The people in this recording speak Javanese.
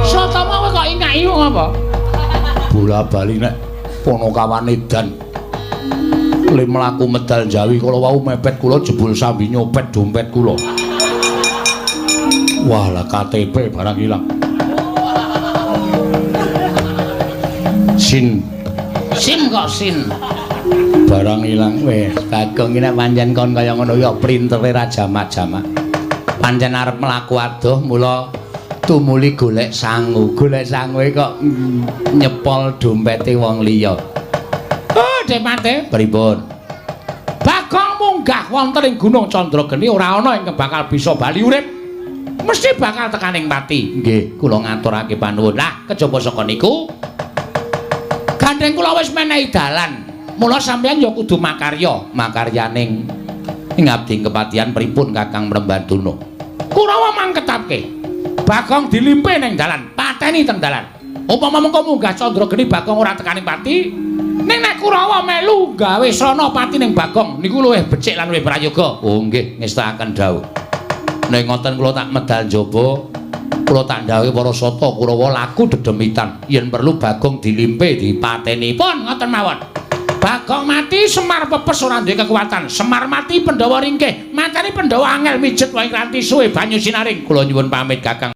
Sotama kowe kok ingaki wong apa? Bola-bali nek Ponokawan edan. Le mlaku medal Jawi kala wau mepet kula jebul sambi nyopet dompet kula. Wah lah KTP barang ilang. Sin Sim kok sin. Barang ilang wis Bagong iki nek pancen kon kaya ngono ya printere ra jamak-jamak. Pancen arep mlaku adoh mula tumuli golek sangu. Golek sangue kok nyepol dompete wong liya. Oh, Demate. Pripun? Bagong munggah wonten ing Gunung Candrageni ora ana ingkang bakal bisa bali urip. Mesti bakal tekaning pati. Nggih, kula ngaturake panuwun. Lah, kejaba saka niku gandeng kula wis menehi dalan. Mula sampeyan ya kudu makarya, makaryaning ing abdi kepatihan pripun Kakang Mrembandana? Kurawa mangketapke. Bagong dilimpe ning dalan, pateni teng dalan. Upama mengko munggah Candrageni Bagong ora tekaning pati, ning nek Kurawa melu gawe srana pati ning Bagong niku luwih becik lan luwih prayoga. Oh nggih, ngestakaken dawuh. Nek ngoten kula tak medal njaba, kula tak ndhawuhi para sata Kurawa laku dedemitan yen perlu Bagong dilimpe dipateni. Pun ngoten mawon. Bagong mati Semar pepes ora duwe kekuatan. Semar mati Pandhawa ringkih, mateni Pandhawa angel mijet wae ranti suwe banyu sinaring. Kula nyuwun pamit Kakang.